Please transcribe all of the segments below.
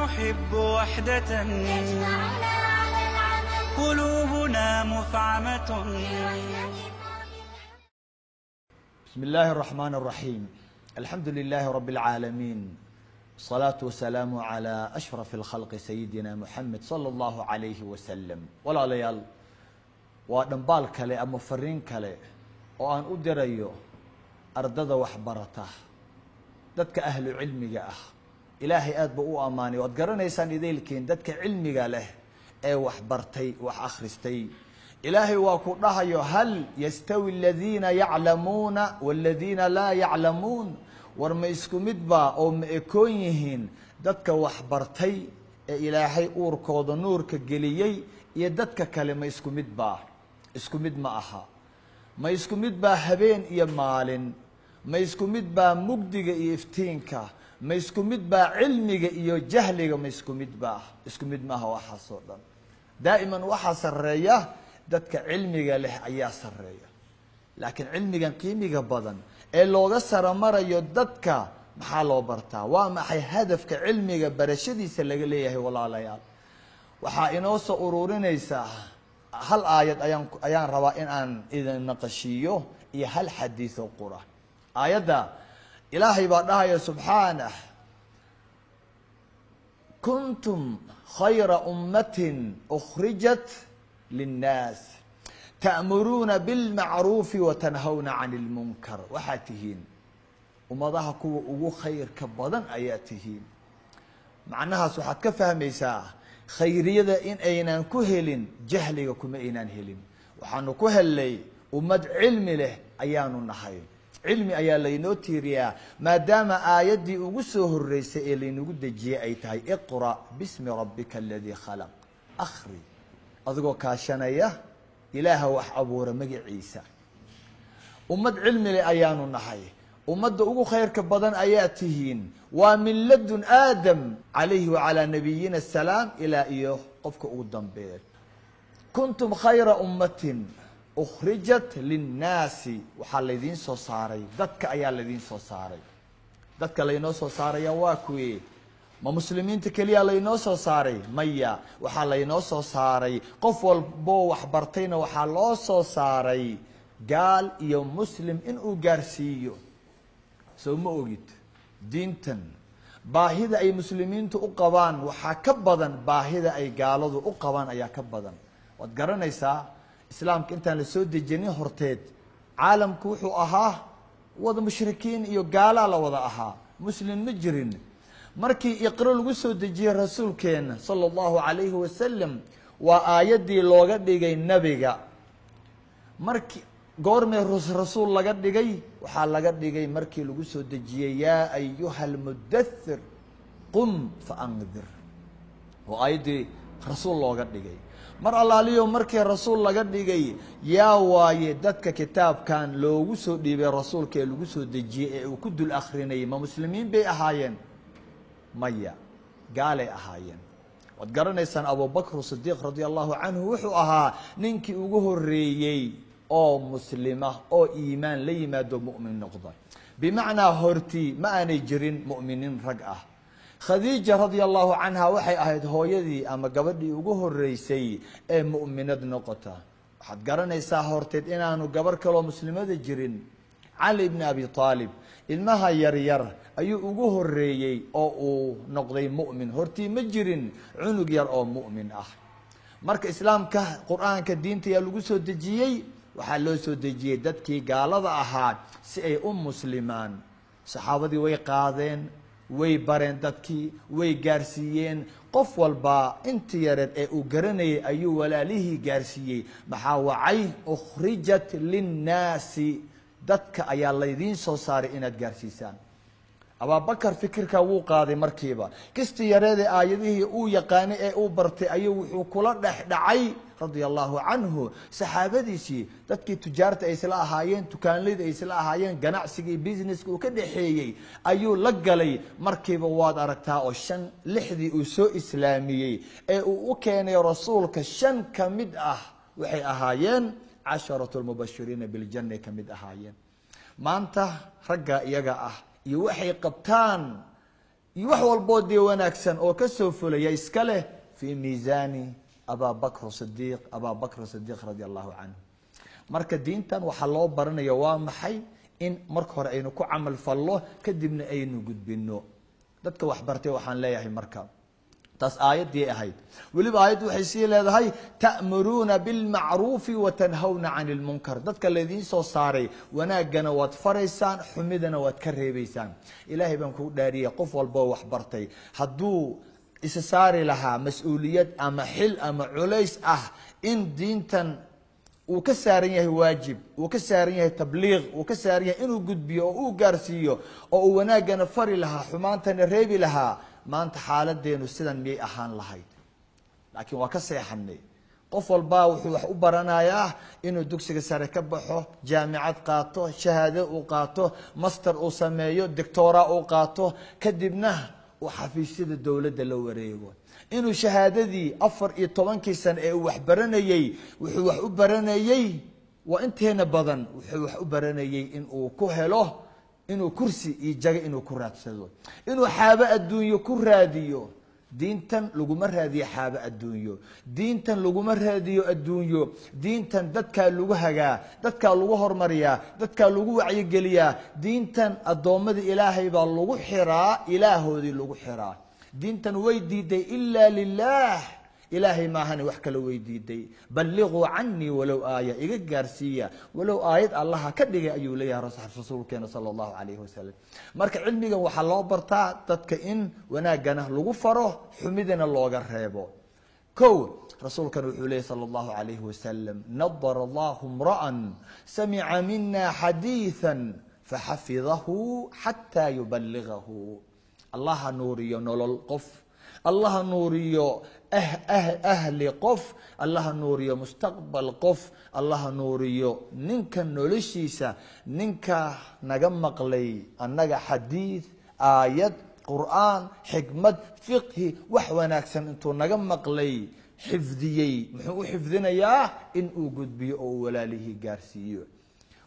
نحب وحدة تجمعنا على العمل، قلوبنا مفعمة. بسم الله الرحمن الرحيم. الحمد لله رب العالمين، والصلاة والسلام على أشرف الخلق سيدنا محمد صلى الله عليه وسلم. Walaalayaal, waa dhambaal kale ama fariin kale oo aan u dirayo ardada waxbarata, dadka ahlu cilmiga ah. Ilaahay aad buu u ammaanay, waad garanaysaan idaylkiin dadka cilmiga leh ee waxbartay, wax akhristay. Ilaahay waa ku dhahayo: "هل يستوي الذين يعلمون والذين لا يعلمون?" War ma isku mid ba oo ma ekoon yihiin dadka waxbartay ee Ilaahay uurkooda nuurka geliyey iyo dadka kale? Ma isku mid ba? Isku mid ma aha. Ma isku mid baa habeen iyo maalin? Ma isku mid baa mugdiga iyo iftiinka? Ma isku mid baa cilmiga iyo jahliga? Ma isku mid baa? Isku mid maaha waxaasoo dhan. Daa'iman waxaa sarreeya dadka cilmiga leh ayaa sarreeya. Laakiin cilmigan qiimiga badan ee looga saramarayo dadka, maxaa loo bartaa? Waa maxay hadafka cilmiga barashadiisa laga leeyahay? Walaalayaal, waxaa inoo soo ururinaysaa hal aayad ayaan rabaa in aan idin naqashiiyo iyo hal xadiis oo qura. Aayadda Ilaahay baa dhahaya subxaanah: "كنتم خير أمة أخرجت للناس تأمرون بالمعروف وتنهون عن المنكر." Waxaad tihiin ummadaha kuwa ugu khayrka badan ayaa tihiin. Macnahaas waxaad ka fahmaysaa khayriyada in aynaan ku helin jahliga, kuma aynaan helin. Waxaanu ku hellay ummad cilmi leh ayaanu nahay. Cilmi ayaa laynoo tiiriyaa, maadaama aayaddii ugu soo horeysay ee laynagu dejiyey ay tahay "اقرأ باسم ربك الذي خلق". Akhri adigoo kaashanaya Ilaaha wax abuura magaciisa. Ummad cilmi leh ayaanu nahay, ummadda ugu khayrka badan ayaa tihiin. Waa من لدن آدم عليه وعلى نبينا السلام ilaa iyo qofka ugu dambeeya. "كنتم خير أمة أخرجت للناس." Waxaa laydiin soo saaray dadka ayaa laydiin soo saaray. Dadka laynoo soo saaraya waa kuwii? Ma muslimiinta keliya laynoo soo saaray? Maya, waxaa laynoo soo saaray qof walboo waxbartayna. Waxaa loo soo saaray gaal iyo muslim inuu gaarsiiyo. Soo ma ogid diintan baahida ay muslimiintu u qabaan waxaa ka badan baahida ay gaaladu u qabaan ayaa ka badan. Waad garanaysaa, islaamka intaan la soo dejinin horteed caalamku wuxuu ahaa wada mushrikiin iyo gaalaa la wada ahaa, muslim ma jirin. Markii iqro lagu soo dejiyey rasuulkeena صلى الله عليه وسلم, waa aayaddii looga dhigay nebiga. Markii goormee rasuul laga dhigay? Waxaa laga dhigay markii lagu soo dejiyey "يا أيها المدثر قم فأنذر", oo aayaddii rasuul looga dhigay. Mar allaaliyo markii rasuul laga dhigay, yaa waaye dadka kitaabkan loogu soo dhiibay rasuulka ee lagu soo dejiyey ee uu ku dul akrinayay? Ma muslimiin bay ahaayeen? Maya, gaalay ahaayeen. Waad garanaysaan, Abubakr Sidiiq رضي الله عنه wuxuu ahaa ninkii ugu horeeyey oo muslima oo iimaan la yimaado, mu'min noqda. Bimacnaa hortii ma aanay jirin mu'miniin rag ah. Khadiija رضي الله عنها waxay ahayd hooyadii ama gabadhii ugu horeysay ee mu'minad noqota. Waxaad garanaysaa horteed inaanu gabar kaloo muslimada jirin. Cali ibni Abi Aalib ilmaha yaryar ayuu ugu horeeyey oo uu noqday mu'min. Hortii ma jirin cunug yar oo mu'min ah. Marka islaamka, Qur-aanka, diinta yaa lagu soo dejiyey? Waxaa loo soo dejiyey dadkii gaalada ahaa si ay u muslimaan. Saxaabadii way qaadeen, way bareen dadkii, way gaarsiiyeen. Qof walba intii yareed ee uu garanayay ayuu walaalihii gaarsiiyey. Maxaa wacay? "أخرجت للناس", dadka ayaa laydiin soo saaray inaad gaarsiisaan. Abaabakar fikirka wuu qaaday markiiba. Kistii yareedee aayadihii uu yaqaanay ee uu bartay ayuu wuxuu kula dhex dhacay رضي الله عنه saxaabadiisii, dadkii tujaarta ay isla ahaayeen, dukaanleyda ay isla ahaayeen, ganacsigii businesska uu ka dhexeeyey ayuu la galay markiiba. Waad aragtaa oo shan lixdii uu soo islaamiyey ee uu u keenay rasuulka, shan ka mid ah waxay ahaayeen عشرة المبشرين بالجنة ka mid ahaayeen. Maanta ragga iyaga ah iyo waxay qabtaan Iyo wax walboo dee wanaagsan oo kasoo fulaya iska leh fii miisaani Ababakr Sidiiq, Ababakr Sidiiq radia allahu canhu. Marka diintan waxaa loo baranaya waa maxay? In marka hore aynu ku camal fallo, kadibna aynu gudbino. Dadka waxbartay waxaan leeyahay, marka taas aayaddii ahayd, weliba aayaddu waxay sii leedahay ta'muruuna bilmacruufi watanhawna cani lmunkar. Dadka laydiin soo saaray wanaaggana waad faraysaan, xumidana waad ka reebeysaan. Ilaahay baan kugu dhaariyay, qof walboo waxbartay hadduu isa saari lahaa mas-uuliyad ama xil ama culays ah in diintan uu ka saaran yahay waajib, uu ka saaran yahay tabliiq, uu ka saaran yahay inuu gudbiyo oo uu gaarsiiyo, oo uu wanaaggana fari lahaa, xumaantana reebi lahaa, maanta xaaladeenu sidan miyay ahaan lahayd? Laakiin waa ka seexanay. Qof walbaa wuxuu wax u baranayaa inuu dugsiga sare ka baxo, jaamicad qaato, shahaado uu qaato, master uu sameeyo, doctora uu qaato, kadibna uu xafiisyada dowladda la wareego. Inuu shahaadadii 14-kii sane ee uu wax baranayey, wuxuu wax u baranayey waa inteena badan, wuxuu wax u baranayey inuu ku helo, inuu kursi iyo jago inuu ku raadsado, inuu xaabo adduunyo ku raadiyo. Diintan laguma raadiyo xaabo adduunyo, diintan laguma raadiyo adduunyo. Diintan dadkaa lagu hagaa, dadkaa lagu hormariyaa, dadkaa lagu wacyigeliyaa. Diintan addoommada Ilaahay baa lagu xiraa, ilaahoodii lagu xiraa. Diintan way diiday ilaa lilah, Ilaahay maahane wax kale way diiday. Balliquu canii walow aaya, iga gaarsiiya walow aayad Allaha ka dhigay, ayuu leeyahay rasuulkeena sala allahu calayhi wasalam. Marka cilmigan waxaa loo bartaa dadka in wanaaggana lagu faro, xumidana looga reebo. Ko rasuulkana wuxuu leeyay sala allahu calayhi wasalam: nadara allahu imra'an samica mina xadiiثa faxafidahu xataa yubaligahu. Allaha nuuriyo nolol qof, Allaha nuuriyo ahli qof, Allaha nuuriyo mustaqbal qof, Allaha nuuriyo ninka noloshiisa, ninka naga maqlay annaga xadiid, aayad qur'aan, xikmad, fiqhi, wax wanaagsan intuu naga maqlay xifdiyey. Muxuu u xifdinayaa? In uu gudbiyo oo uu walaalihii gaarsiiyo.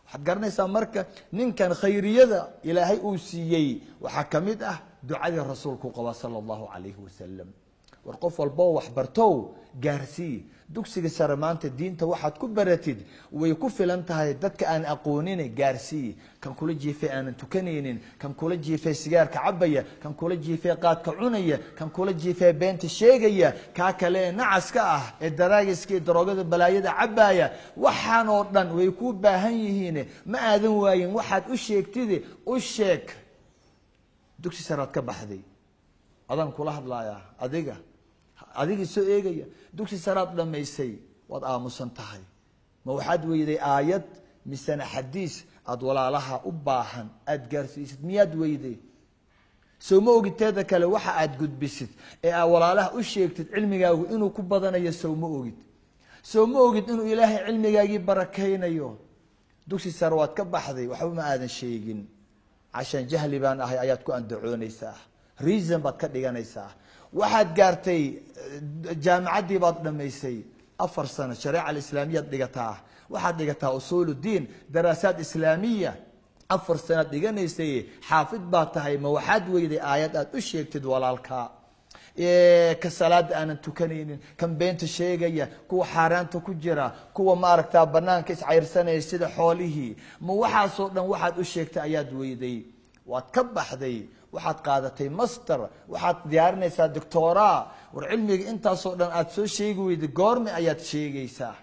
Waxaad garanaysaa marka ninkan khayriyada Ilaahay uu siiyey waxaa kamid ah ducadii rasuulku qaba sala allahu calayhi wasalam. War qof walboo waxbartow, gaarsii. Dugsiga sare maanta diinta waxaad ku baratid way ku filan tahay. Dadka aan aqoonin gaarsii. Kan kula jiifay aanan tukanaynin, kan kula jiifay sigaarka cabaya, kan kula jiifay qaadka cunaya, kan kula jiifay beenta sheegaya, kaa kale ee nacaska ah ee daraagiska iyo daroogada balaayada cabaya, waxaan oo dhan way kuu baahan yihiin. Ma aadan waayin waxaad u sheegtid, u sheeg. Dugsi saraad ka baxday, adaan kula hadlayaa, adiga, adigii soo eegaya. Dugsi saraad dhamaysay, waad aamusan tahay. Ma waxaad weyday aayad misena xadiis aada walaalaha u baahan aada gaarsiisid? Miyaad weyday? Soo ma ogid teeda kale waxa aad gudbisid ee aad walaalaha u sheegtid cilmigaagu inuu ku badanayo? Sow ma ogid? Soo ma ogid inuu Ilaahay cilmigaagii barakaynayo? Dugsi sare waad ka baxday, waxba ma aadan sheegin. Cashaan jahli baan ahay ayaad ku andacoonaysaa, reason baad ka dhiganaysaa. Waxaad gaartay jaamicaddii baad dhamaysay, 4 sano shareeca alislaamiyaad dhigataa, waxaad dhigataa usuul diin, daraasaad islaamiya, 4 sanaad dhiganaysay, xaafid baad tahay. Ma waxaad weyday aayad aad u sheegtid walaalka ka salaada aanan tukanaynin, kan beenta sheegaya, kuwa xaaraanta ku jira, kuwa maaragtaa banaanka iscayrsanaya sida xoolihii? Ma waxaasoo dhan waxaad u sheegtay ayaad weyday? Waad ka baxday, waxaad qaadatay master, waxaad diyaarinaysaa doctora. War cilmiga intaasoo dhan aad soo sheegi weyday, goorme ayaad sheegaysaa?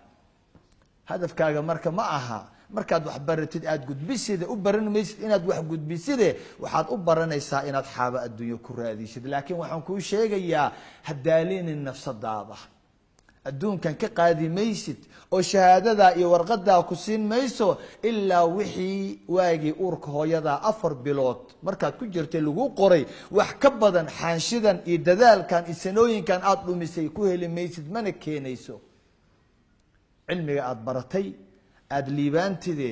Hadafkaaga marka ma aha markaad wax baratid aada gudbisida. U baran maysid inaad wax gudbiside, waxaad u baranaysaa inaad xaabo adduunyo ku raadisid. Laakiin waxaan kuu sheegayaa, hadaalinin nafsadaada. Adduunkan ka qaadi maysid oo shahaadadaa iyo warqadaa ku siin mayso ilaa wixii waagii uurka hooyadaa 4 bilood markaad ku jirtay lagu qoray wax ka badan. Xaanshidan iyo dadaalkan iyo sanooyinkan aada dhumisay ku heli maysid, mana keenayso. Cilmiga aada baratay aada liibaantide,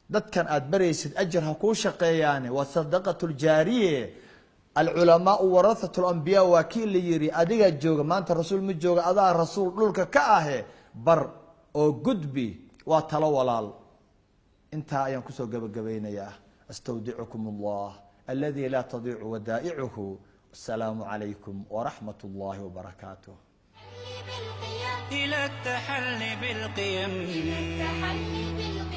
dadkan aada baraysid ajar ha kuu shaqeeyaane, waa sadaqatuljaariye. Alculamaau warathatu lambiyaa waa kii la yihi. Adigaa jooga maanta, rasuul ma jooga, adaa rasuul dhulka ka ahe. Bar oo gudbi, waa talo walaal. Intaa ayaan kusoo gabagabaynayaa. Astawdicukum allah aladi laa tadiicu wadaa'icuhu. Asalaamu calaykum waraxmat ullaahi wabarakaatuh. إلى التحلي بالقيم، التحلي بالقيم.